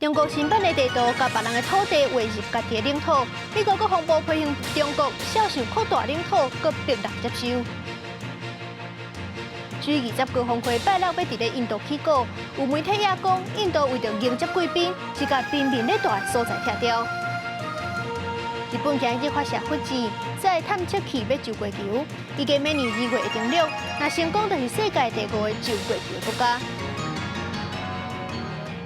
中國新版的地圖共別人的土地劃入家己的領土，美國國防部批評中國肖想擴大領土，閣逼人接受。G20高峰會拜六欲佇咧印度起鼓，有媒體也講，印度為著迎接貴賓，是共邊民咧蹛的所在拆掉。日本今日發射火箭，載探測器欲上月球，預計明年2月會登陸。若成功，就是世界第五个上月球國家。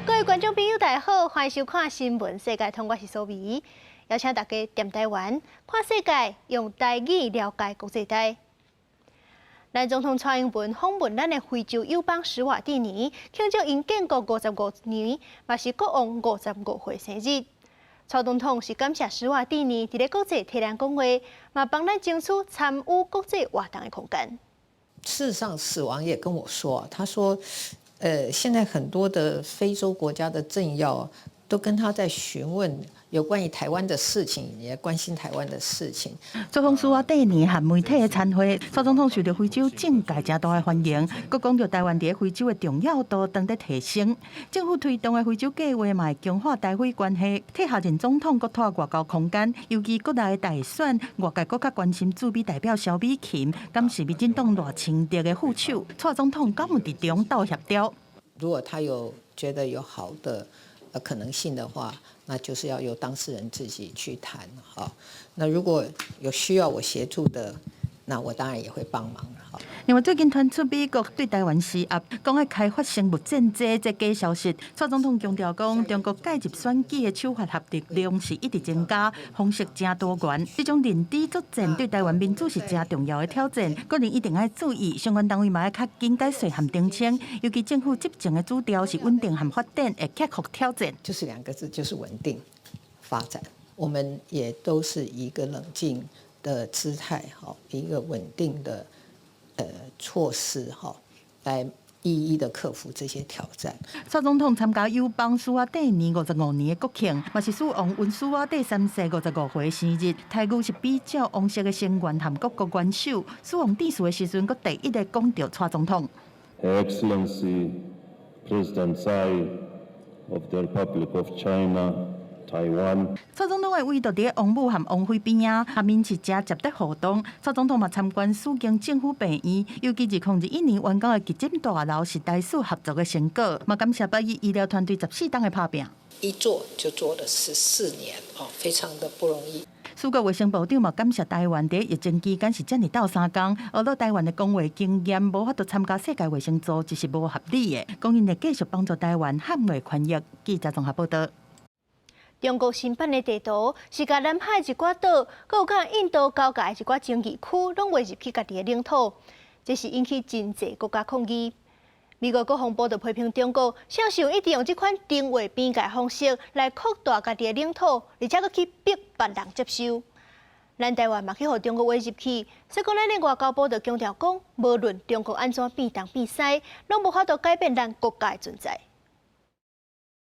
各位觀眾朋友，大家好，歡迎收看新聞世界通，我是蘇美，邀請大家踮台灣看世界，用台語了解國際大。咱總統蔡英文訪問咱的非洲友邦史瓦蒂尼，慶祝𪜶建國55年，嘛是國王55歲生日。蔡總統是感謝史瓦蒂尼佇咧國際替咱講話，嘛幫咱爭取參與國際活動的空間。事實上，史王也跟我說，他說，現在很多的非洲國家的政要都跟他在詢問有關於台灣的事情，也關心台灣的事情。出訪史瓦帝尼和媒體的餐會，蔡總統受到非洲政界誠大的歡迎，閣講著台灣佇非洲的重要度當咧提升。政府推動的非洲計劃嘛會強化台非關係，替下任總統閣拓外交空間。尤其國內的大選，外界閣較關心駐美代表蕭美琴，敢是民進黨賴清德的副手？蔡總統敢有佇中鬥協調？如果他有覺得有好的可能性的話，那就是要由當事人自己去談哈。那如果有需要我協助的，那我當然也會幫忙。另外，最近傳出美國對台灣施壓，講愛開發生物戰爭這假消息。蔡總統強調講，中國介入選舉的手法和力量是一直增加，方式誠多元。這種認知作戰對台灣民主是誠重要的挑戰，個人一定愛注意，相關單位嘛愛較緊解說和澄清。尤其政府執政的主調是穩定和發展，會克服挑戰。就是兩個字，就是穩定發展。我們也都是一個冷靜的姿態，哈，一個穩定的措施，哈，來一一的克服這些挑戰。蔡總統參加友邦史瓦帝尼55年的國慶，嘛是史王溫史瓦帝三世55歲生日。待遇是比照王室的成員和各國元首。史王致辭的時陣，閣第一个講著蔡總統。 Her Excellency President Tsai of the Republic of China, Taiwan。蔡總統的位就佇王母和王妃邊仔，和𪜶是誠接得互動。蔡總統嘛參觀史經政府病院，尤其2021年完工的急診大樓是台史合作的成果，嘛感謝百醫醫療團隊14冬的拍拚。一做就做了14年，哦，非常的不容易。史國衛生部長嘛感謝台灣佇疫情期間是遮爾鬥相共，呵咾台灣的公衛經驗無法度參加世界衛生組織是無合理的，講𪜶會繼續幫助台灣捍衛權益。記者綜合報道。中國新版的地圖是共南海一寡島，閣有佮印度交界的一寡爭議區，攏劃入去家己的領土，這是引起真濟國家抗議。美國國防部就批評中國，想想一直用這款定劃邊界方式來擴大家己的領土，而且閣去逼別人接受。咱台灣嘛去予中國劃入去，所以講咱的外交部就強調講，無論中國按怎變東變西，攏無法度改變咱國家的存在。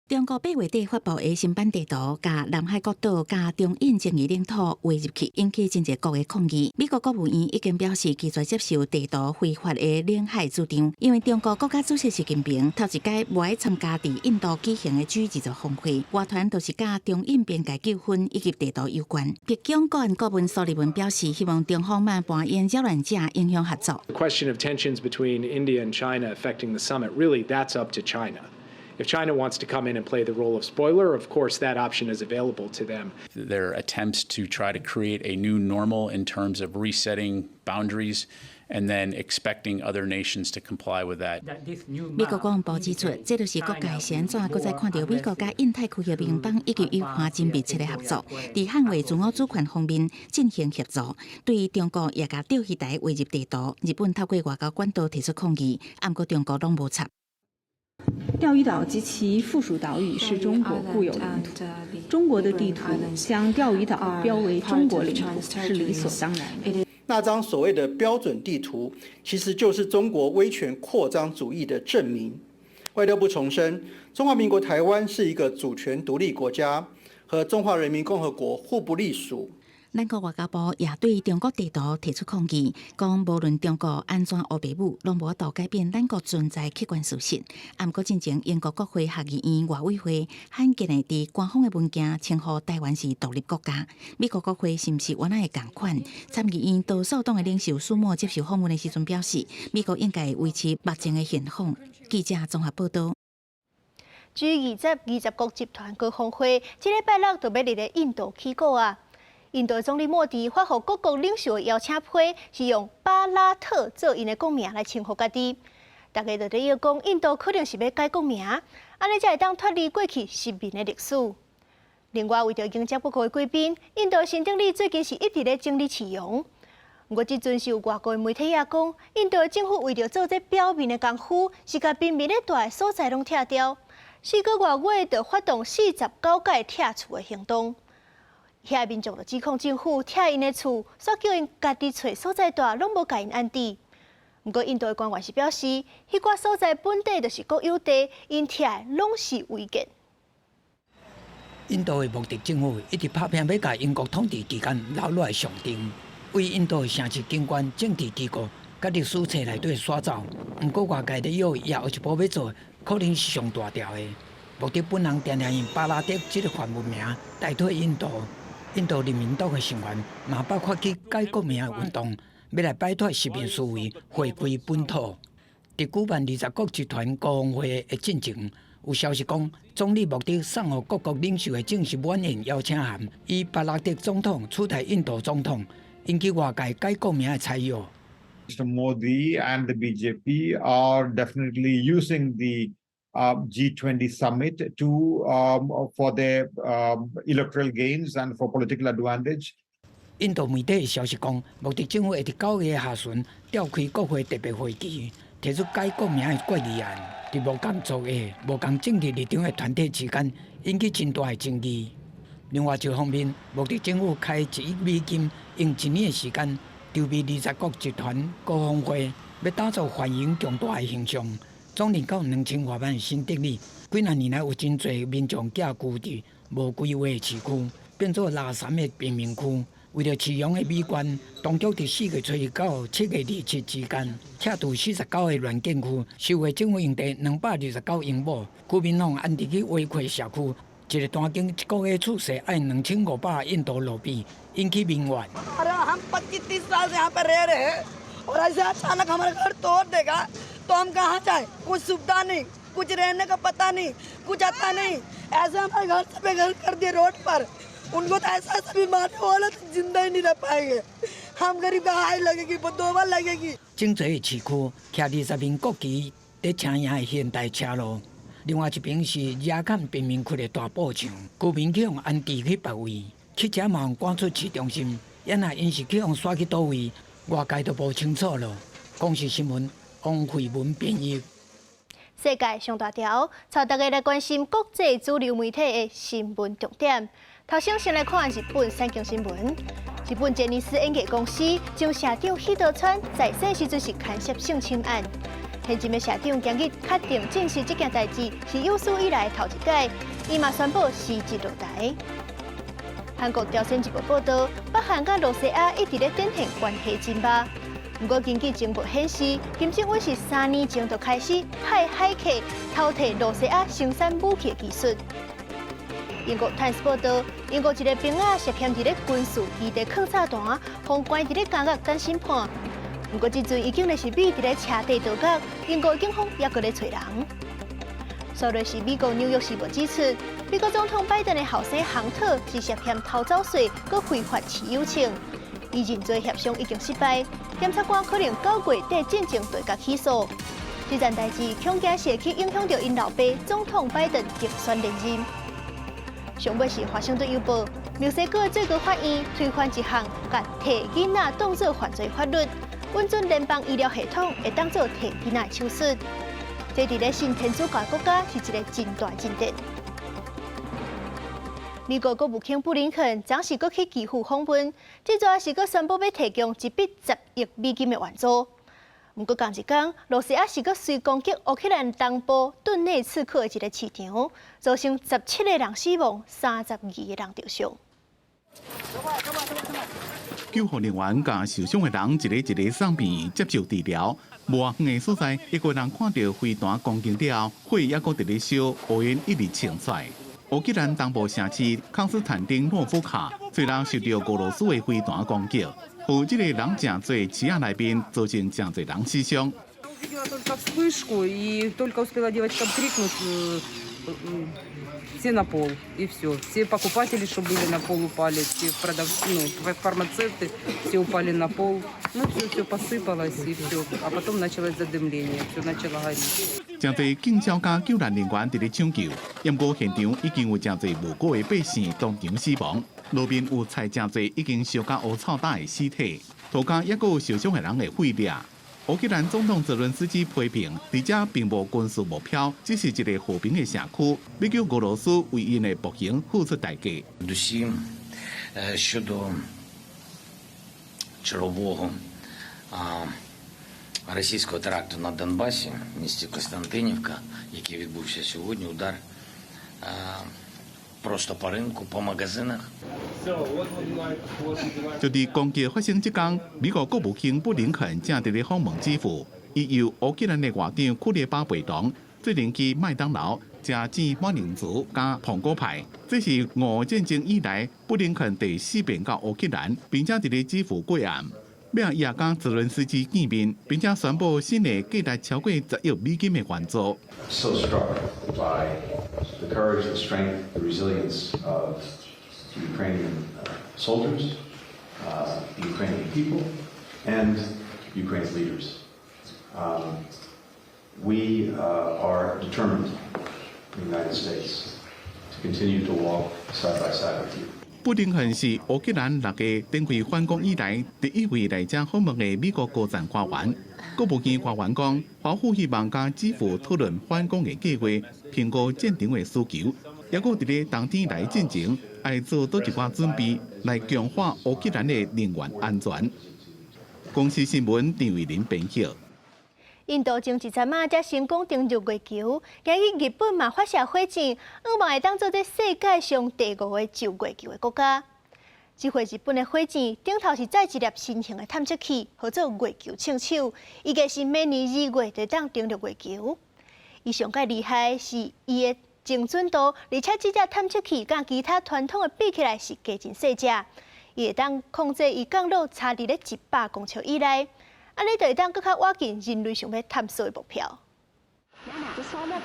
中國8月底發布的新版地圖，共南海各島佮中印爭議領土劃入去，引起真濟國的抗議。美國國務院已經表示拒絕接受地圖非法的領海主張，因為中國國家主席習近平頭一擺無愛參加佇印度舉行的 G20峰會，外傳就是佮中印邊界糾紛以及地圖有關。白宮國安顧問蘇利文表示，希望中方莫扮演擾亂者，影響合作。 The question of tensions between India and China affecting the summit, really, that's up to China. If China wants to come in and play the role of spoiler, of course, that option is available to them. Their attempts to try to create a new normal in terms of resetting boundaries and then expecting other nations to comply with that. 美國國防部指出，這就是國界是按怎閣再看著美國佮印太區域盟邦以及友邦真密切的合作，佇捍衛自我主權方面進行協助。對於中國也共釣魚台劃入地圖，日本透過外交管道提出抗議，毋過中國攏無插。釣魚島及其附屬島嶼是中國固有領土。中國的地圖將釣魚島標為中國領土是理所當然的。那張所謂的標準地圖，其實就是中國威權擴張主義的證明。外交部重申，中華民國台灣是一個主權獨立國家，和中華人民共和國互不隸屬。咱國外交部也對中國地圖提出抗議，講無論中國按怎烏白舞，攏無法度改變咱國存在客觀事實。毋過進前英國國會下議院外委會罕見的佇官方的文件稱呼臺灣是獨立國家。美國國會是毋是原來會仝款？參議院多數黨的領袖舒默接受訪問的時陣表示，美國應該維持目前的現況。記者綜合報道。 G 二十20國集團高峰會，這禮拜六就欲佇咧印度起鼓啊！印度總理莫迪發予各國領袖的邀請批，是用巴拉特做𪜶的國名來稱呼家己。大家就咧臆講，印度可能是欲改國名，按呢才會當脫離過去殖民的歷史。另外，為著迎接各國的貴賓，印度新德里最近是一直咧整理市容。毋過，這陣是有外國的媒體也講，印度政府為著做這表面的功夫，是共貧民咧蹛的所在攏拆掉。4個外月就發動49屆拆厝的行動，遐民眾就指控政府拆𪜶的厝，煞叫𪜶家己揣所在蹛，攏無共𪜶安置。毋過印度的官員是表示，彼寡所在本底就是國有地，𪜶拆的攏是違建。印度的莫迪政府一直拍拚欲共英國統治期間留落來上陣，為印度的城市景觀、政治機構、佮歷史冊內底刷走。毋過外界咧臆伊後一步欲做，可能是上大條的。莫迪本人定定用巴拉德這個梵文名代替印度。印度人民黨的成員嘛捌發起改國名的運動，欲來擺脫殖民思維，回歸本土。佇舉辦二十國集團高峰會的進前，有消息講，總理莫迪送予各國領袖的正式晚宴邀請函，以巴拉德總統取代印度總統，引起外界改國名的猜臆。 Mr. Modi and the BJP are definitely using the G20 summit to for their electoral gains and for political advantage. 印度媒體消息講，莫迪政府會佇9月下旬召開國會特別會議，提出改國名的決議案。佇無仝族裔、無仝政治立場的團體之間，引起真大的爭議。另外一方面，莫迪政府開1億美金，用一年的時間籌備二十國集團高峰會，欲打造繁榮強大的形象。總人口2000外萬的新德里，幾若年來有真濟民眾寄居佇無規劃的市區，變做垃圾的貧民區。為著市容的美觀，當局佇4月初一到7月27之間，拆除49個亂建區，收回政府用地229英畝，居民予安置去圍闊社區。一個單間一個月厝稅愛2500印度盧比，引起民怨。 हम 25-30 साल से यहाँ पर रह रहे हैं और ऐसे अचानक हमारा घर तोड़ देगा तो हम कहाँ जाए? कुछ सुविधा नहीं, कुछ रहने का पता नहीं, कुछ आता नहीं। ऐसे हमारे घर से बेघर कर दिए रोड पर। उनको तो ऐसा ऐसा बीमारी वाला तो जिंदा ही नहीं रह पाएंगे। हम गरीब का हाय लगेगी, दो बार लगेगी。整座市區徛20面國旗佇車營的現代車路，另外一邊是亞坎貧民區的大布牆，居民去予安置去別位，汽車嘛予趕出市中心，猶若𪜶是去予徙去佗位，外界都無清楚咯。公視新聞王慧文編譯。世界上大條，帶大家來關心國際主流媒體的新聞重點。頭先先來看日本產經新聞。日本傑尼斯演藝公司前社長喜多川在世時陣是牽涉性侵案，現任的社長今日確定證實這件代誌是有史以來頭一擺，伊嘛宣布辭職落台。韓國朝鮮日報報導，北韓佮露西亞一直咧展現關係真密。毋過根據情報顯示，金正恩是3年前就開始派駭客偷提露西亞生產武器的技術。英國《泰晤士報》報導，英國一个兵仔涉嫌佇咧軍事基地囥炸彈，予關佇咧監獄等審判。毋過這陣伊竟然是覕佇咧車底逃獄，英國警方猶閣咧揣人。煞落是美國紐約時報指出，美國總統拜登的後生亨特是涉嫌偷走稅，閣非法持有槍，伊認罪協商已經失敗，檢察官可能9月底進前對共起訴。這件代誌恐驚是會去影響著𪜶老爸總統拜登競選連任。上尾是華盛頓郵報，墨西哥最高法院推翻一項共提囡仔當做犯罪法律，允准聯邦醫療系統會當做提囡仔手術。這佇咧信天主教國家是一个真大進展。美國國務卿布林肯昨時閣去基輔訪問，這逝是閣宣布欲提供一筆10億美金的援助。毋過仝一工，露西亞是閣隨攻擊烏克蘭東部頓內茨克的一个市場，造成17個人死亡，32個人受傷。救護人員共受傷的人一个一个送病院接受治療。無偌遠的所在，一個人看著飛彈攻擊了後，火猶閣佇咧燒，烏煙一直衝出來。烏克蘭東部城市康斯坦丁諾夫卡，雖然受著俄羅斯的飛彈攻擊，予這个人誠濟市仔內面造成誠濟人死傷。 Увидела только вспышку, и только успела девочкам крикнуть, все на пол, и все. Все покупатели, что были на пол, упали, все продавцы, ну, фармацевты, все упали на пол. Ну, все, все посыпалось, и все. А потом началось задымление, все начало гореть. 誠濟警消佮救難人員佇咧搶救，毋過現場已經有誠濟無辜的百姓當場死亡，路面有載誠濟已經燒甲烏臭焦的屍體，塗跤猶閣有受傷的人的血跡。烏克蘭總統澤倫斯基批評，佇遮並無軍事目標，只是一个和平的社區，欲叫俄羅斯為𪜶的暴行付出代價。 Досі щодо чергового російського теракту на Донбасі, в місті Костянтинівка, який відбувся сьогодні, удар просто по ринку, по магазинах. 就佇攻擊發生這工，美國國務卿布林肯正佇咧訪問基輔，伊由烏克蘭的外長庫列巴陪同，做陣去麥當勞食煎馬鈴薯佮蘋果派。這是俄烏戰爭以來布林肯第四遍到烏克蘭，並且佇咧基輔過暗。尾仔伊也佮澤倫斯基見面，並且宣布新的價值超過10億美金的援助。 So struck by the courage, the strength, the resilience of the Ukrainian soldiers, the Ukrainian people, and Ukraine's leaders. We are determined in the United States to continue to walk side by side with you. 布林肯是烏克蘭6月展開反攻以來第一位來遮訪問的美國高層官員。國務院官員講，華府希望佮基輔討論反攻的計劃，評估戰場的需求，猶閣佇咧冬天來進前，愛做佗一寡準備，來強化烏克蘭的能源安全。公視新聞張慧玲編譯。印度前一陣仔才成功登陸月球，今日日本嘛發射火箭，向望會當做這世界上第五个上月球的國家。這回日本的火箭頂頭是載一粒新型的探測器，號做月球槍手，預計是明年2月就當登陸月球。伊上蓋厲害是伊的精準度，而且這隻探測器佮其他傳統的比起來是加真細隻，伊會當控制伊降落差佇咧100公尺以內。按呢就會當閣較倚近人類想欲探索的目標。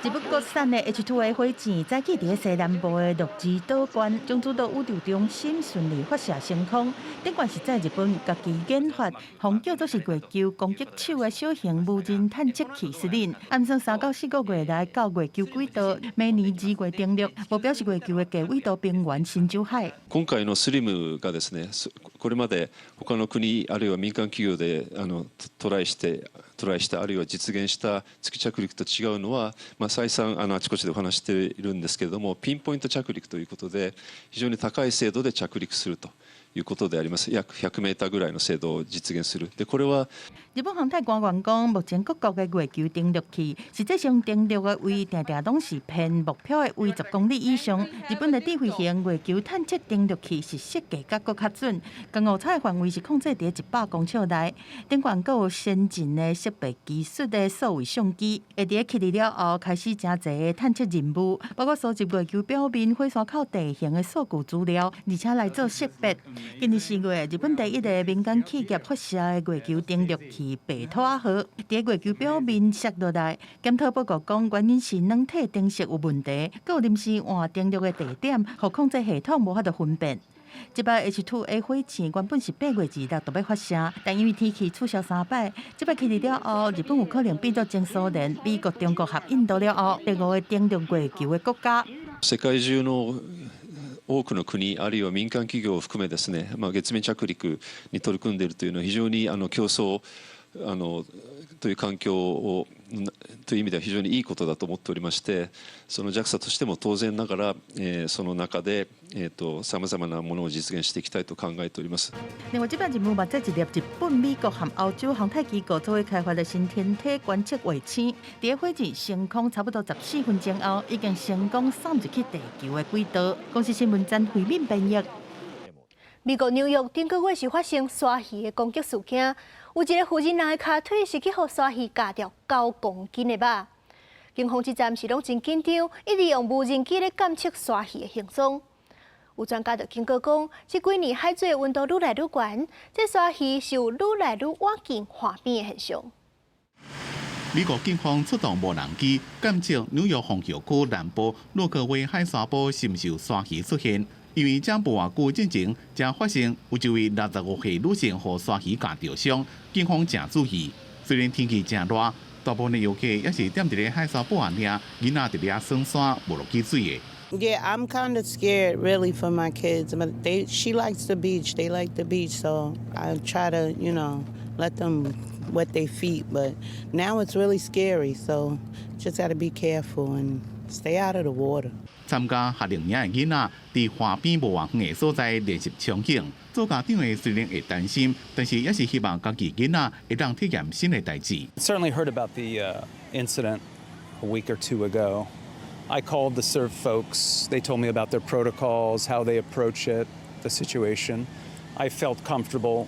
日本國產的 H2A 火箭早起佇西南部的鹿兒島縣中子島宇宙中心順利發射升空。頂懸是載日本家己研發，號叫做是月球攻擊手的小型無人探測器 SLIM，按算3到4個月內到月球軌道，明年2月登陸，目標是月球的低緯度冰原深中海。今回のスリムがですね、これまで他の国あるいは民間企業でトライしたあるいは実現した月着陸と違うのは、再三あちこちでお話しているんですけれども、ピンポイント着陸ということで、非常に高い精度で着陸するということであります。約100メーターぐらいの精度を実現する。でこれは日本航太官員講，目前各國的月球登陸器實際上登陸的位定定攏是偏目標的位10公里以上。日本的智慧型月球探測登陸器是設計甲閣較準，共誤差的範圍是控制佇100公尺內。頂懸閣有先進的設備技術的數位相機，會佇起佇了後開始誠濟的探測任務，包括收集月球表面火山口地形的數據資料，而且來做識別。今年4月，日本第一个民間企業發射的月球登陸器白兔仔號，佇月球表面摔落來。檢討報告講，原因是軟體程式有問題，閣有臨時換登陸的地點，予控制系統無法度分辨。這擺 H2A 火箭原本是8月26就欲發射，但因為天氣取消三擺。這擺起佇了後，日本有可能變做前蘇聯、美國、中國和印度了後第五个登陸月球的國家。世界中の多くの国あるいは民間企業を含めですね、月面着陸に取り組んでいるというのは非常に競争という環境をという意味では非常にいいことだと思っておりまして、その JAXA としても当然ながら、その中でさまざまなものを実現していきたいと考えております。另外，這擺任務嘛，載一粒日本、美國和歐洲航太機構做伙開發的新天體觀測衛星，佇火箭升空差不多14分鐘後，已經成功送入去地球的軌道。公視新聞曾慧敏編譯。美國紐約頂個月是發生鯊魚的攻擊事件，有一个負責人的跤腿是去予鯊魚咬著9公斤的肉。警方這陣是攏真緊張，一直用無人機咧監測鯊魚的行蹤。有專家就警告講，這幾年海水溫度愈來愈懸，這鯊魚是有愈來愈倚近岸邊的現象。美國警方出動無人機監測紐約紅橋區南部洛克威海沙坡是毋是有鯊魚出現。因為這無偌久進前，才發生有一位65歲女性予鯊魚咬著傷，警方誠注意。雖然天氣誠熱，大部分的遊客也是踮佇咧海沙埔仔爾，囡仔佇咧耍沙，無落去水的。 Yeah, I'm kind of scared really for my kids, but she likes the beach. They like the beach, so I try to let them wet their feet. But now it's really scary, so just got to be careful and stay out of the water. 參加夏令營的囡仔，佇岸邊無偌遠的所在練習場景。做家長的雖然會擔心，但是也是希望家己囡仔會當體驗新的代誌。 Certainly heard about the incident a week or two ago. I called the SURF folks. They told me about their protocols, how they approach it, the situation. I felt comfortable,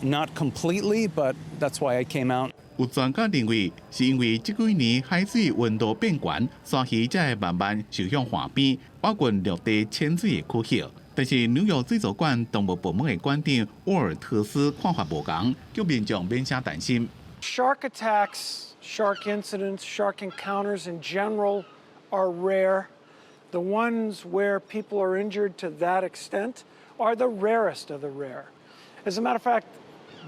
not completely, but that's why I came out. 有專家認為，是因為這幾年海水溫度變懸，鯊魚才會慢慢走向岸邊，倚近陸地淺水的區域。但是紐約水族館動物部門的館長沃爾特斯看法無仝，叫民眾免啥擔心。 Shark attacks, shark incidents, shark encounters in general are rare. The ones where people are injured to that extent are the rarest of the rare. As a matter of fact,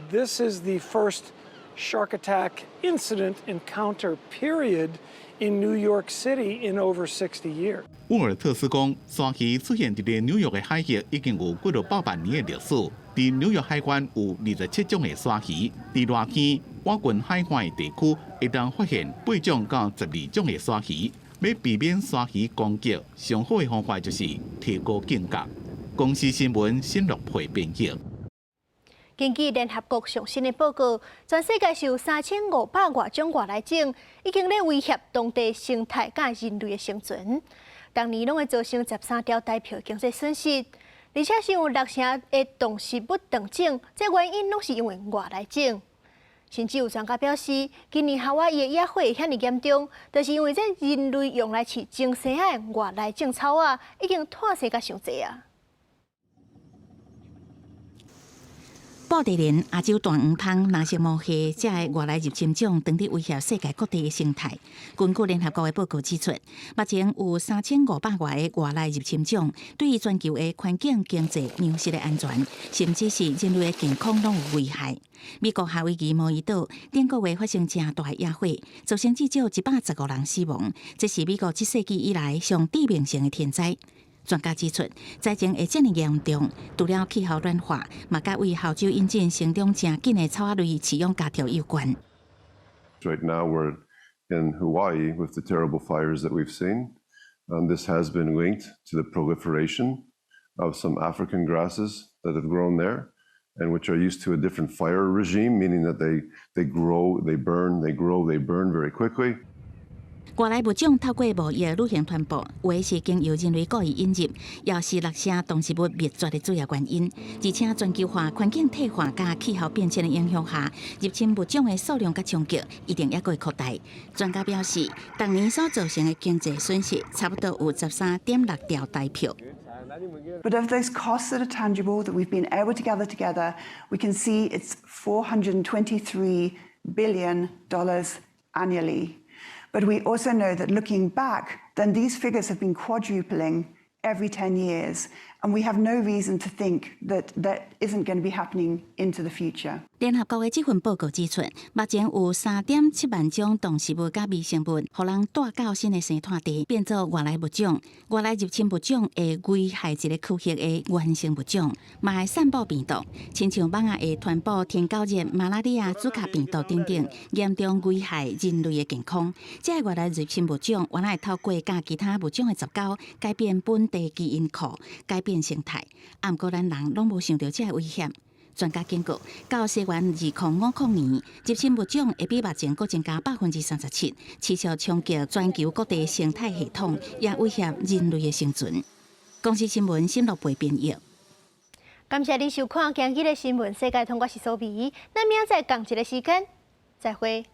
this is the first shark attack incident encounter period in New York City in over 60 years. 沃爾特斯講，鯊魚出現佇咧紐約的海域已經有幾落百萬年的歷史。佇紐約海灣有27種的鯊魚，佇熱天倚近海岸的地區，會當發現8種到12種的鯊魚。欲避免鯊魚攻擊，上好的方法就是提高警覺。公視新聞新樂佩編譯。根據聯合國上新的報告，全世界是有3500外種外來種，已經咧威脅當地生態佮人類的生存。逐年攏會造成13兆台幣經濟損失，而且是有六成的動植物斷種，這原因攏是因為外來種。甚至有專家表示，今年夏威夷的野火會遐爾嚴重，就是因為這人類用來飼精牲的外來種草仔已經湠生甲傷濟啊。布袋蓮、亞洲大黃蜂、藍色毛蟹，這个外來入侵種，正佇威脅世界各地的生態。根據聯合國的報告指出，目前有3500外个外來入侵種，對於全球的環境、經濟、糧食的安全，甚至是人類的健康，攏有危害。美國夏威夷毛伊島頂個月發生誠大野火，造成至少115人死亡，這是美國這世紀以來上致命性的天災。專家指出，災情會遮爾嚴重，除了氣候暖化，嘛佮對豪州引進成長誠緊的草仔類飼養家畜有關。 Right now we're in Hawaii with the terrible fires that we've seen. This has been linked to the proliferation of some African grasses that have grown there and which are used to a different fire regime, meaning that they grow, they burn, they grow, they burn very quickly. 外來物種透過貿易旅行傳播，有的是經由人類故意引入，也是六成動植物滅絕的主要原因。而且全球化、環境退化佮氣候變遷的影響下，入侵物種的數量佮衝擊一定猶閣會擴大。專家表示，逐年所造成的經濟損失，差不多有13.6兆台幣。 But of those costs that are tangible that we've been able to gather together, we can see it's $423 billion annually. But we also know that looking back, then these figures have been quadrupling every 10 years. And we have no reason to think that that isn't going to be happening into the future. 聯合國的這份報告指出，目前有3.7萬種動植物佮微生物，予人帶到新的生態地，變做外來物種。外來入侵物種會危害一个區域的原生物種，嘛會散布病毒，親像蠓仔會傳播天狗熱、馬拉利亞、茲卡病毒等等，嚴重危害人類的健康。這个外來入侵物種，原來會透過佮其他物種的雜交，改變本地基因庫，改變生態。啊，毋過咱人攏無想著這个危險。專家警告，到西元2050年，入侵物種會比目前閣增加37%，持續衝擊全球各地生態系統，也威脅人類的生存。公視新聞，新樂貝編譯。感謝您收看今日的新聞世界通，我是蘇美。咱明仔載仝一个時間，再會。